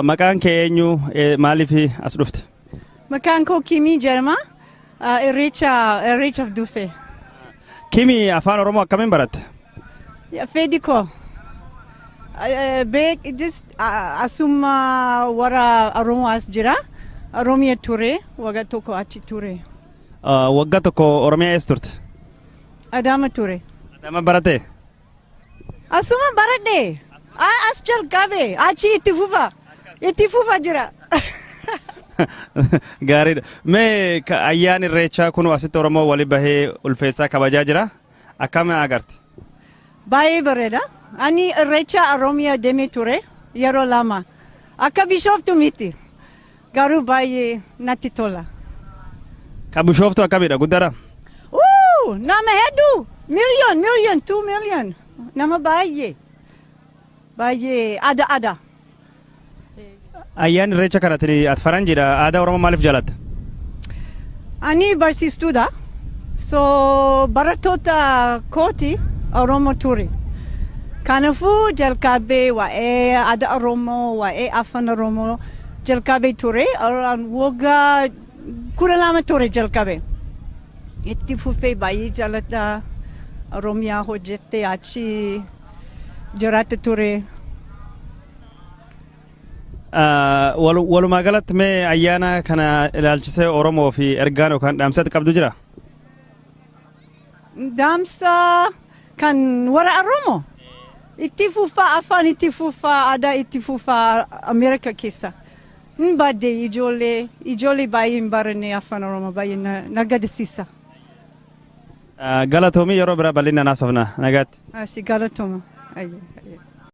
Maqaan kee eenyu, maaliif as dhufte? Maqaan koo Kimii jedhama. Irreechaaf dhufe. Kimi, afaan Oromoo akkamiin baratte? Fedhi koo. Beek just asuma warra Oromoo as jira. Oromiyaa ture, waggaa tokko achi ture. Waggaa tokko Oromiyaa eessa turte? Adama ture. Adama barate? Asuma baradhe. As jalqabe, achi itti fufa. Itti fufa jira. Gaariidha. Mee ayyaanni Irreechaa kun asitti Oromoo wali bahee ulfeessaa kabajaa jira. Akkam agarte? Baay'ee bareeda. Ani Irreecha Oromiyaa deemee ture yeroo lama. Akka Bishooftu miti. Garuu baay'ee natti tola. Ka Bishooftu akkamidha? Guddaadha? Uu, nama hedduu! Million, million, 2 million. Nama baay'ee. Baay'ee ada ada. Ayyaanni Irreecha kanatti ati faranjiidha. Aadaa Oromoo maaliif jaalatta? Ani barsiistuudha. So barattoota kooti Oromoo ture. Kanaafuu jalqabee waa'ee aadaa Oromoo, waa'ee afaan Oromoo jalqabee ture. Waggaa 12 ture jalqabee. Itti fufee baay'ee jaalladha. Oromiyaa hojjette, achi jiraate ture. Walumaa galatti mee ayyaana kana ilaalchisee Oromoo fi ergaan yookaan dhaamsa qabdu jira? Dhaamsa kan warra Oromoo. Itti fufaa afaan, itti fufaa aadaa, itti fufaa Ameerika keessa. Hin badde, ijoollee baay'ee hin baranne afaan Oromoo, baay'ee na gaddisiisa. Galatoomii, yeroo biraa bal'inaan haasofna, nagaatti. Ashi, galatooma. Ayyee.